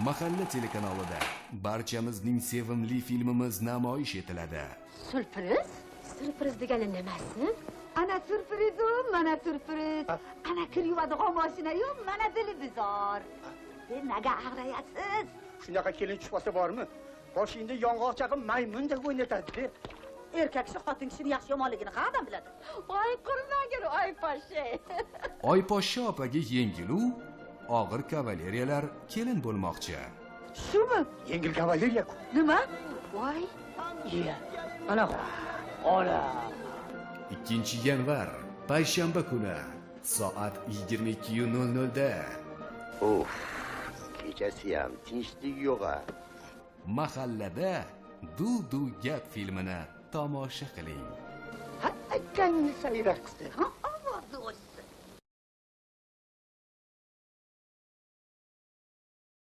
Mahalla telekanalida barchamizning sevimli filmimiz namoyish etiladi. Syurpriz? Syurpriz degani nimasi? Ana syurprizu, mana syurpriz. Ana kir yuvadigan mashina-yu, mana televizor. Nimaga ag'rayasiz? Shunaqa kelin tushib qolsa bormi? Boshingda yong'oq chaqib maymundek o'ynatadi. Erkak kishi xotin kishini yaxshi yomonligini qayerdan biladi? Voy qurmagir, oy poshsha. Oyposhsha opaga yengilu og'ir kavaleriyalar kelin bo'lmoqchi. Shumi? Yengil kavaleriya-ku. Nima? Voy. Iya. Ana ola. 2 yanvar payshanba kuni soat 22:00 da Uf, kechasiyam tinchlik yo'q-a. Mahallada duv-duv gap filmini tomosha qiling. Ha, akangni sayrat qildi, ha?